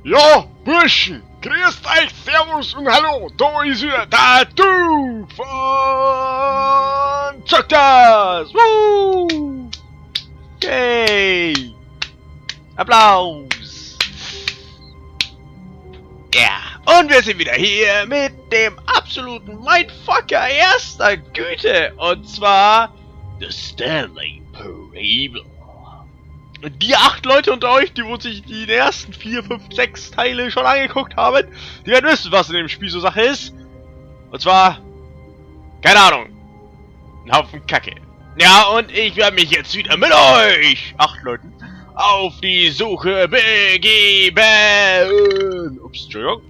Ja, Burschen, grüßt euch, servus und hallo, da ist wieder der Du von Zockdas! Woo! Yay! Applaus! Ja, und wir sind wieder hier mit dem absoluten Mindfucker erster Güte, und zwar The Stanley Parable. Die 8 Leute unter euch, die wo sich die ersten 4, 5, 6 Teile schon angeguckt haben, die werden wissen, was in dem Spiel so Sache ist. Und zwar, keine Ahnung, ein Haufen Kacke. Ja, und ich werde mich jetzt wieder mit euch, 8 Leuten, auf die Suche begeben. Ups, Entschuldigung.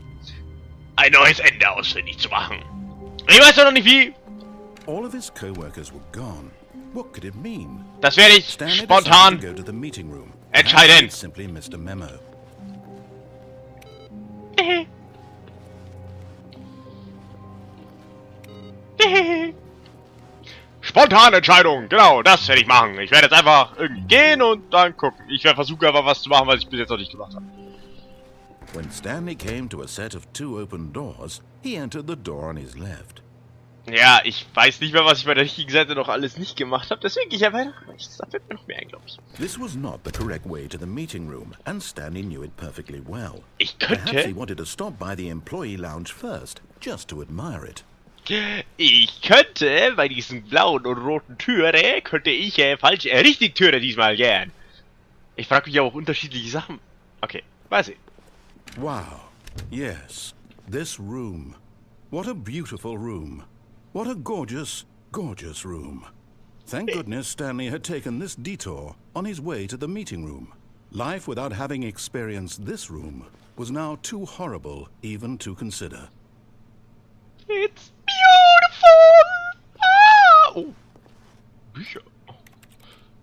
Ein neues Ende ausfindig zu machen. Ich weiß noch nicht wie. All of his co-workers were gone. What could it mean? Das werde ich Stanley spontan decided to go to the meeting room. entscheiden. Perhaps he'd simply missed a memo. Spontane Entscheidung, genau, das werde ich machen. Ich werde jetzt einfach irgendwie gehen und dann gucken. Ich werde versuchen, einfach was zu machen, was ich bis jetzt noch nicht gemacht habe. When Stanley came to a set of 2 open doors, he entered the door on his left. Ja, ich weiß nicht mehr, was ich bei der richtigen Seite noch alles nicht gemacht habe, deswegen gehe ich einfach nach rechts. Da fällt mir noch mehr ein, glaub ich. This was not the correct way to the meeting room, and Stanley knew it perfectly well. Ich Perhaps könnte he wanted to stop by the employee lounge first, just to admire it. Ich könnte bei diesen blauen und roten Türe, könnte ich falsch, richtig Türe diesmal gehen. Ich frage mich aber auch unterschiedliche Sachen. Okay, weiß ich. Wow. Yes, this room. What a beautiful room. What a gorgeous, gorgeous room. Thank goodness Stanley had taken this detour on his way to the meeting room. Life without having experienced this room was now too horrible even to consider. It's beautiful! Ah! Oh. Bücher. Oh.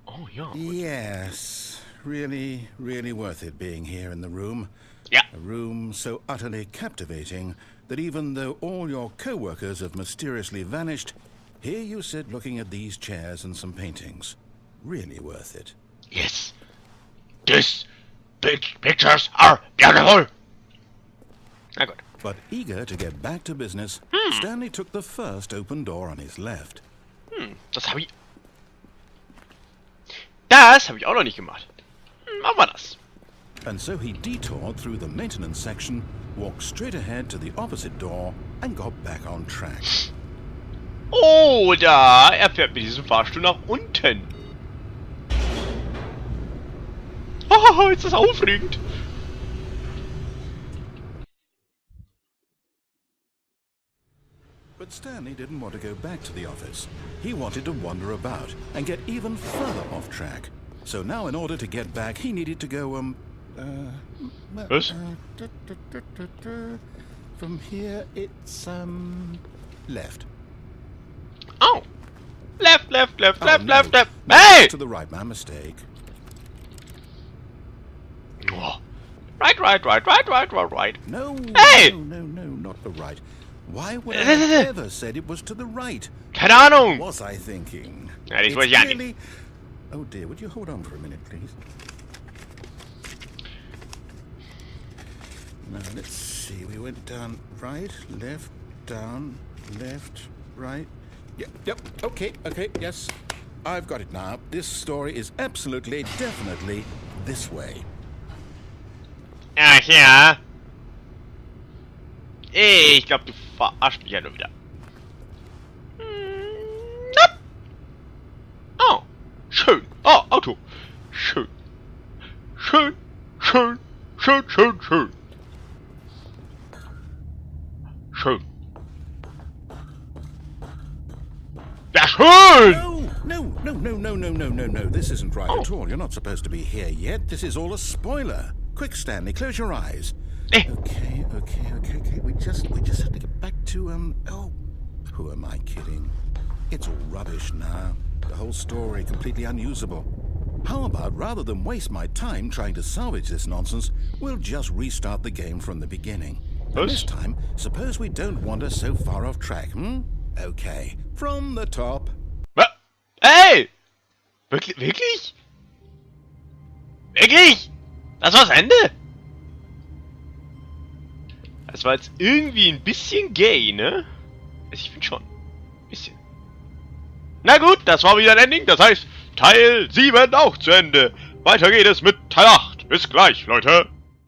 Oh, ja. Yes, really, really worth it being here in the room. Ja. A room so utterly captivating that even though all your co-workers have mysteriously vanished, here you sit looking at these chairs and some paintings. Really worth it. Yes. These big pictures are beautiful. Na gut. But eager to get back to business, Stanley took the first open door on his left. Das hab ich... Das hab ich auch noch nicht gemacht. Machen wir das. And so he detoured through the maintenance section, walked straight ahead to the opposite door, and got back on track. Oder er fährt mit diesem Fahrstuhl nach unten. Oh, ist das aufregend. But Stanley didn't want to go back to the office. He wanted to wander about and get even further off track. So now in order to get back, he needed to go, Was? From here it's, left. Oh. Left, left, left, Oh, left, no. left, left. No, Hey! To the right, my mistake. Oh. Right, right, right, right, right, right, right. No, Hey! no, no, no, not the right. Why would I have ever said it was to the right? Keine Ahnung. What was I thinking? Ja, das It's weiß ich ja nicht. clearly... Oh dear, would you hold on for a minute, please? Now, let's see. We went down right, left, down, left, right. Yep, yep, okay, okay, yes. I've got it now. This story is absolutely, definitely this way. Ach ja. Ich glaub, du verarschst mich ja nur wieder. Na. Oh, schön. Oh, Auto. Schön. Schön, schön, schön, schön, schön. Schön. Ja, schön! No, no, no, no, no, no, no, no, no. This isn't right Oh. at all. You're not supposed to be here yet. This is all a spoiler. Quick, Stanley, close your eyes. Okay, okay, okay, okay. We just have to get back to, oh, who am I kidding? It's all rubbish now. The whole story completely unusable. How about, rather than waste my time trying to salvage this nonsense, we'll just restart the game from the beginning. And this Was? time, suppose we don't wander so far off track, Okay, from the top. Hey! Wirklich? Wirklich? Wirklich? Das war's Ende? Das war jetzt irgendwie ein bisschen gay, ne? Also ich finde schon. Bisschen. Na gut, das war wieder ein Ending. Das heißt, Teil 7 auch zu Ende. Weiter geht es mit Teil 8. Bis gleich, Leute.